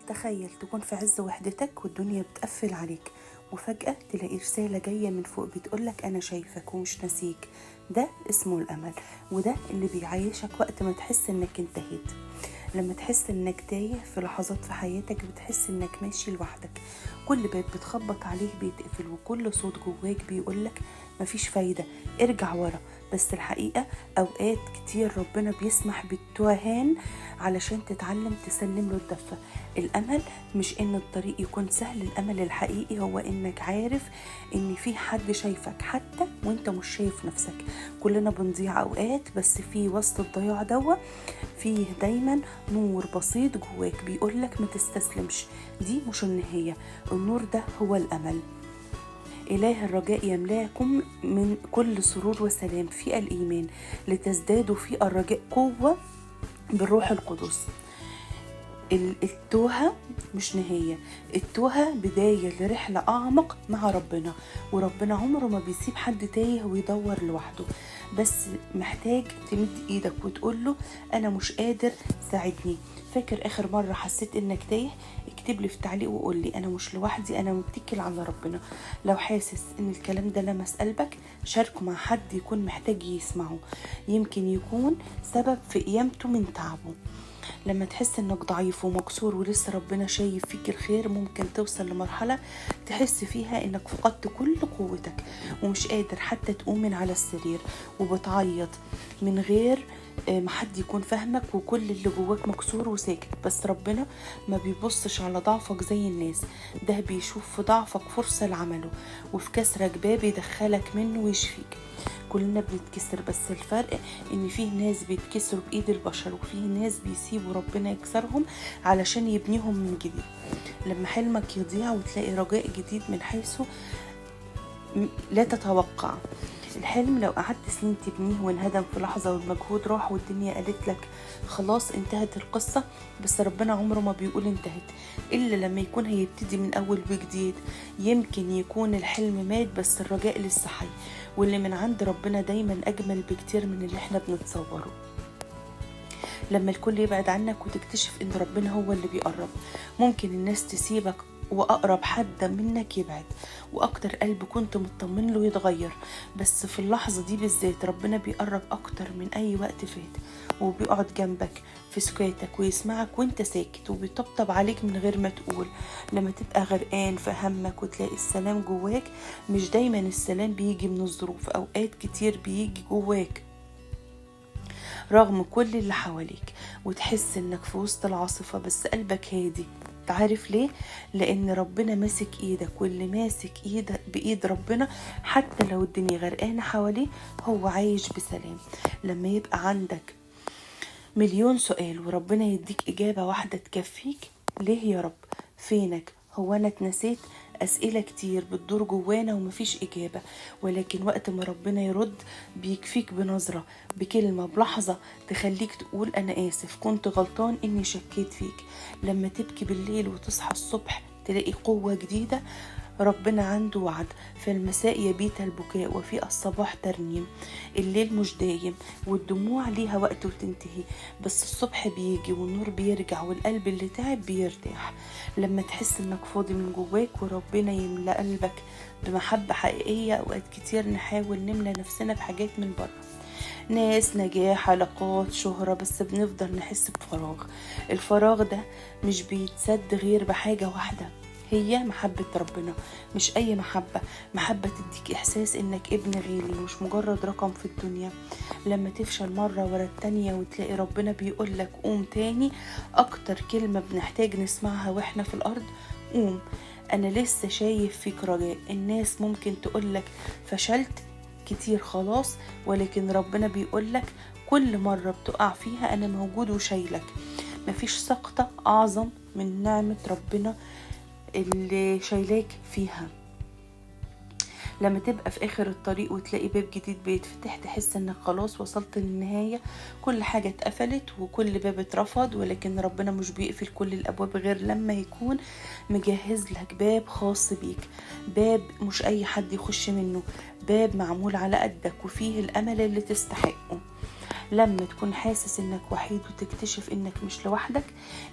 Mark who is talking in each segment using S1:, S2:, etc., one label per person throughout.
S1: تخيل تكون في عز وحدتك والدنيا بتقفل عليك، وفجأة تلاقي رسالة جاية من فوق بتقولك أنا شايفك ومش ناسيك. ده اسمه الأمل، وده اللي بيعيشك وقت ما تحس إنك انتهيت. لما تحس إنك تايه في لحظات في حياتك، بتحس إنك ماشي لوحدك، كل باب بتخبط عليه بيتقفل، وكل صوت جواك بيقولك مفيش فايدة، ارجع ورا. بس الحقيقة أوقات كتير ربنا بيسمح بالتوهان علشان تتعلم تسلم له الدفة. الأمل مش إن الطريق يكون سهل، الأمل الحقيقي هو إنك عارف إن في حد شايفك حتى وإنت مش شايف نفسك. كلنا بنضيع أوقات، بس في وسط الضياع دوا فيه دايما نور بسيط جواك بيقولك ما تستسلمش، دي مش النهاية. النور ده هو الأمل. إله الرجاء يملاكم من كل سرور وسلام في الإيمان لتزدادوا في الرجاء قوة بالروح القدس. التوهة مش نهاية، التوهة بداية لرحلة أعمق مع ربنا، وربنا عمره ما بيسيب حد تايه ويدور لوحده، بس محتاج تمد إيدك وتقول له أنا مش قادر، ساعدني. فاكر آخر مرة حسيت إنك تايه؟ اكتب لي في تعليق وقول لي أنا مش لوحدي، أنا متكل على ربنا. لو حاسس إن الكلام ده لمس قلبك، شاركه مع حد يكون محتاج يسمعه، يمكن يكون سبب في قيامته من تعبه. لما تحس انك ضعيف ومكسور ولسه ربنا شايف فيك الخير، ممكن توصل لمرحلة تحس فيها انك فقدت كل قوتك ومش قادر حتى تقوم من على السرير، وبتعيط من غير ما حد يكون فاهمك، وكل اللي جواك مكسور وساكت. بس ربنا ما بيبصش على ضعفك زي الناس، ده بيشوف في ضعفك فرصة لعمله، وفي كسرك باب يدخلك منه ويشفيك. كلنا بنتكسر، بس الفرق ان فيه ناس بيتكسروا بايد البشر، وفيه ناس بيسيبوا ربنا يكسرهم علشان يبنيهم من جديد. لما حلمك يضيع وتلاقي رجاء جديد من حيث لا تتوقع. الحلم لو قعدت سنين تبنيه وانهدم في لحظة، والمجهود راح والدنيا قالت لك خلاص انتهت القصة، بس ربنا عمره ما بيقول انتهت إلا لما يكون هيبتدي من أول وجديد. يمكن يكون الحلم مات بس الرجاء لسه حي، واللي من عند ربنا دايما أجمل بكتير من اللي احنا بنتصوره. لما الكل يبعد عنك وتكتشف ان ربنا هو اللي بيقرب، ممكن الناس تسيبك وأقرب حد منك يبعد، وأكتر قلب كنت مطمن له يتغير، بس في اللحظة دي بالذات ربنا بيقرب أكتر من أي وقت فات، وبيقعد جنبك في سكاتك ويسمعك وانت ساكت، وبيطبطب عليك من غير ما تقول. لما تبقى غرقان في همك وتلاقي السلام جواك، مش دايما السلام بيجي من الظروف، أوقات كتير بيجي جواك رغم كل اللي حواليك، وتحس انك في وسط العاصفة بس قلبك هادي. تعرف ليه؟ لان ربنا ماسك ايدك، واللي ماسك ايدك بايد ربنا حتى لو الدنيا غرقانة حواليه هو عايش بسلام. لما يبقى عندك مليون سؤال وربنا يديك اجابة واحدة تكفيك، ليه يا رب؟ فينك؟ هو انا اتنسيت؟ أسئلة كتير بتدور جوانا ومفيش إجابة، ولكن وقت ما ربنا يرد بيكفيك بنظرة، بكلمة، بلحظة تخليك تقول أنا آسف، كنت غلطان إني شكيت فيك. لما تبكي بالليل وتصحى الصبح تلاقي قوة جديدة، ربنا عنده وعد. في المساء يبيت البكاء وفي الصباح ترنيم. الليل مش دايم والدموع ليها وقت وتنتهي، بس الصبح بيجي والنور بيرجع والقلب اللي تعب بيرتاح. لما تحس انك فاضي من جواك وربنا يملأ قلبك بمحبة حقيقية. اوقات كتير نحاول نملى نفسنا بحاجات من بره، ناس، نجاح، علاقات، شهرة، بس بنفضل نحس بفراغ. الفراغ ده مش بيتسد غير بحاجة واحدة، هي محبة ربنا. مش أي محبة، محبة تديك إحساس إنك ابن غالي مش مجرد رقم في الدنيا. لما تفشل مرة ورا التانية وتلاقي ربنا بيقولك قوم تاني، أكتر كلمة بنحتاج نسمعها وإحنا في الأرض، قوم، أنا لسه شايف فيك رجاء. الناس ممكن تقولك فشلت كتير خلاص، ولكن ربنا بيقولك كل مرة بتقع فيها أنا موجود وشايلك. مفيش سقطة أعظم من نعمة ربنا اللي شايلاك فيها. لما تبقى في آخر الطريق وتلاقي باب جديد بيتفتح، تحس انك خلاص وصلت للنهاية، كل حاجة اتقفلت وكل باب اترفض، ولكن ربنا مش بيقفل كل الأبواب غير لما يكون مجهز لك باب خاص بيك، باب مش أي حد يخش منه، باب معمول على قدك وفيه الأمل اللي تستحقه. لما تكون حاسس انك وحيد وتكتشف انك مش لوحدك.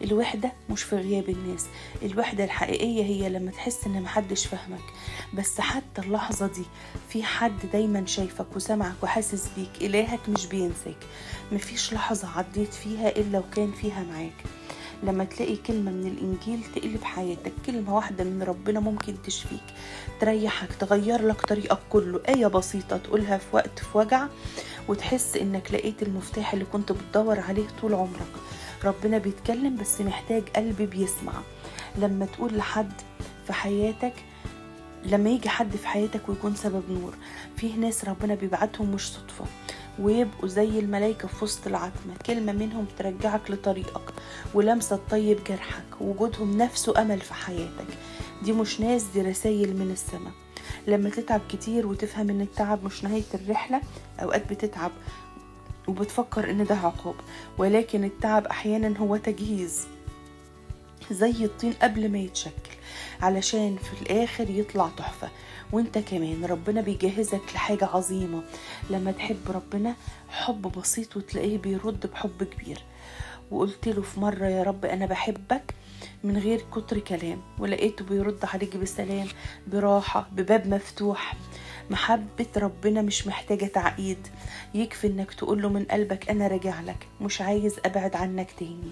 S1: الوحدة مش في غياب الناس، الوحدة الحقيقية هي لما تحس ان محدش فاهمك، بس حتى اللحظة دي في حد دايما شايفك وسمعك وحاسس بيك. إلهك مش بينساك، مفيش لحظة عديت فيها إلا وكان فيها معاك. لما تلاقي كلمة من الإنجيل تقلب حياتك، كلمة واحدة من ربنا ممكن تشفيك، تريحك، تغير لك طريقك كله. آية بسيطة تقولها في وقت في وجع وتحس إنك لقيت المفتاح اللي كنت بتدور عليه طول عمرك. ربنا بيتكلم بس محتاج قلب بيسمع. لما تقول لحد في حياتك، لما يجي حد في حياتك ويكون سبب نور، فيه ناس ربنا بيبعتهم مش صدفة ويبقوا زي الملايكة في وسط العتمة. كلمة منهم ترجعك لطريقك، ولمسة تطيب جرحك، وجودهم نفسه أمل في حياتك. دي مش ناس، دي رسائل من السماء. لما تتعب كتير وتفهم ان التعب مش نهاية الرحلة، أوقات بتتعب وبتفكر ان ده عقاب، ولكن التعب أحيانا هو تجهيز، زي الطين قبل ما يتشكل علشان في الآخر يطلع تحفة. وانت كمان ربنا بيجهزك لحاجة عظيمة. لما تحب ربنا حب بسيط وتلاقيه بيرد بحب كبير. وقلت له في مرة يا رب أنا بحبك من غير كتر كلام، ولقيته بيرد عليك بسلام، براحة، بباب مفتوح. محبة ربنا مش محتاجة تعقيد، يكفي انك تقوله من قلبك انا راجع لك، مش عايز ابعد عنك تاني.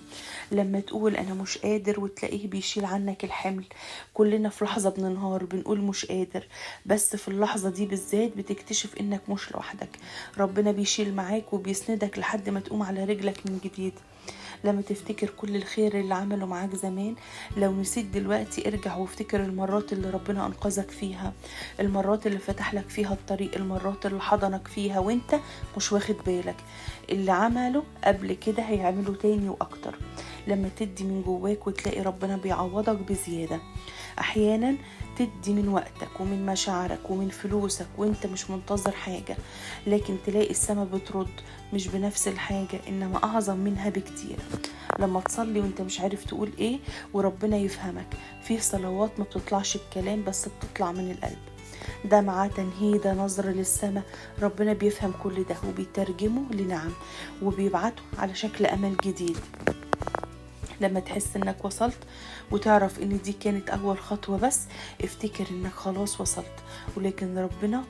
S1: لما تقول انا مش قادر وتلاقيه بيشيل عنك الحمل. كلنا في لحظة بننهار بنقول مش قادر، بس في اللحظة دي بالذات بتكتشف انك مش لوحدك، ربنا بيشيل معاك وبيسندك لحد ما تقوم على رجلك من جديد. لما تفتكر كل الخير اللي عمله معاك زمان، لو نسيت دلوقتي ارجع وافتكر المرات اللي ربنا أنقذك فيها، المرات اللي فتح لك فيها الطريق، المرات اللي حضنك فيها وانت مش واخد بالك. اللي عمله قبل كده هيعمله تاني وأكتر. لما تدي من جواك وتلاقي ربنا بيعوضك بزيادة. أحيانا تدي من وقتك ومن مشاعرك ومن فلوسك وانت مش منتظر حاجة، لكن تلاقي السما بترد، مش بنفس الحاجة إنما أعظم منها بكتير. لما تصلي وانت مش عارف تقول ايه وربنا يفهمك. فيه صلوات ما بتطلعش بكلام بس بتطلع من القلب، دمعة، تنهيدة، نظرة للسماء. ربنا بيفهم كل ده وبيترجمه لنعم وبيبعته على شكل أمل جديد. لما تحس انك وصلت وتعرف ان دي كانت اول خطوة بس، افتكر انك خلاص وصلت، ولكن ربنا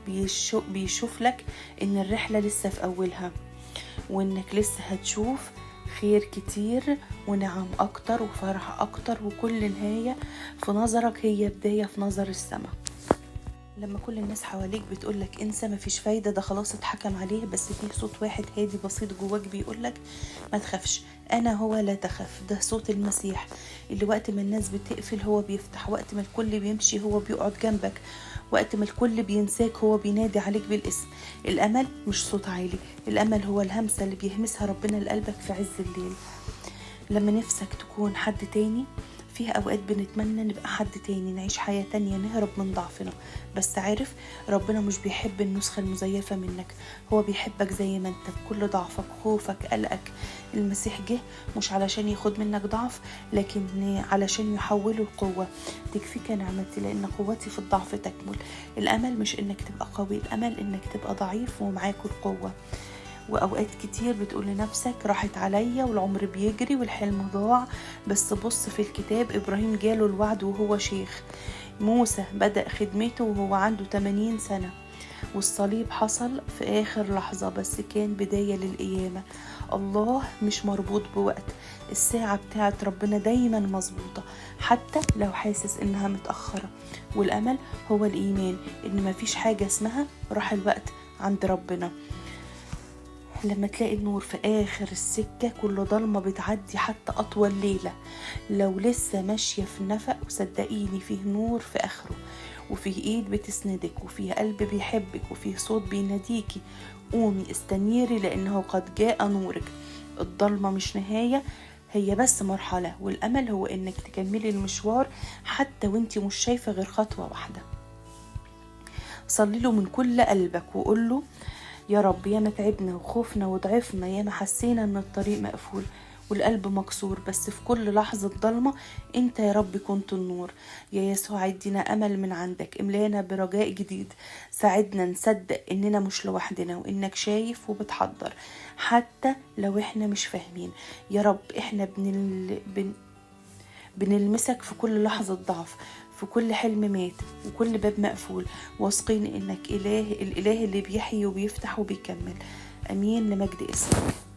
S1: بيشوف لك ان الرحلة لسه في اولها، وانك لسه هتشوف خير كتير ونعم اكتر وفرح اكتر، وكل نهاية في نظرك هي بداية في نظر السماء. لما كل الناس حواليك بتقولك انسى، مفيش فايدة، ده خلاص اتحكم عليه، بس فيه صوت واحد هادي بسيط جواك بيقولك ما تخافش، انا هو، لا تخف. ده صوت المسيح اللي وقت ما الناس بتقفل هو بيفتح، وقت ما الكل بيمشي هو بيقعد جنبك، وقت ما الكل بينساك هو بينادي عليك بالاسم. الامل مش صوت عالي، الامل هو الهمسة اللي بيهمسها ربنا لقلبك في عز الليل. لما نفسك تكون حد تاني، فيها أوقات بنتمنى نبقى حد تاني، نعيش حياة تانية، نهرب من ضعفنا، بس عارف ربنا مش بيحب النسخة المزيفة منك، هو بيحبك زي ما انت بكل ضعفك، خوفك، قلقك. المسيح جه مش علشان ياخد منك ضعف، لكن علشان يحوله لقوة. تكفيك نعمتي لأن قوتي في الضعف تكمل. الأمل مش انك تبقى قوي، الأمل انك تبقى ضعيف ومعاك القوة. وأوقات كتير بتقول لنفسك راحت عليا والعمر بيجري والحلم ضاع، بس بص في الكتاب، إبراهيم جاله الوعد وهو شيخ، موسى بدأ خدمته وهو عنده 80 سنة، والصليب حصل في آخر لحظة بس كان بداية للقيامة. الله مش مربوط بوقت، الساعة بتاعت ربنا دايما مظبوطة حتى لو حاسس إنها متأخرة. والأمل هو الإيمان إن مفيش حاجة اسمها راح الوقت عند ربنا. لما تلاقي النور في آخر السكة، كل ضلمة بتعدي حتى أطول ليلة. لو لسه ماشية في نفق، وصدقيني فيه نور في آخره، وفيه إيد بتسندك، وفيه قلب بيحبك، وفيه صوت بيناديكي قومي استنيري لأنه قد جاء نورك. الضلمة مش نهاية، هي بس مرحلة، والأمل هو إنك تكملي المشوار حتى وانتي مش شايفة غير خطوة واحدة. صلي له من كل قلبك وقوله يا رب، يا ما تعبنا وخوفنا وضعفنا، يا ما حسينا ان الطريق مقفول، والقلب مكسور، بس في كل لحظة ضلمة انت يا رب كنت النور. يا يسوع ادينا امل من عندك، املانا برجاء جديد، ساعدنا نصدق اننا مش لوحدنا وانك شايف وبتحضر حتى لو احنا مش فاهمين. يا رب احنا بنلمسك في كل لحظة ضعف، في كل حلم مات وكل باب مقفول، واثقين انك اله، الاله اللي بيحيي وبيفتح وبيكمل. امين لمجد اسمك.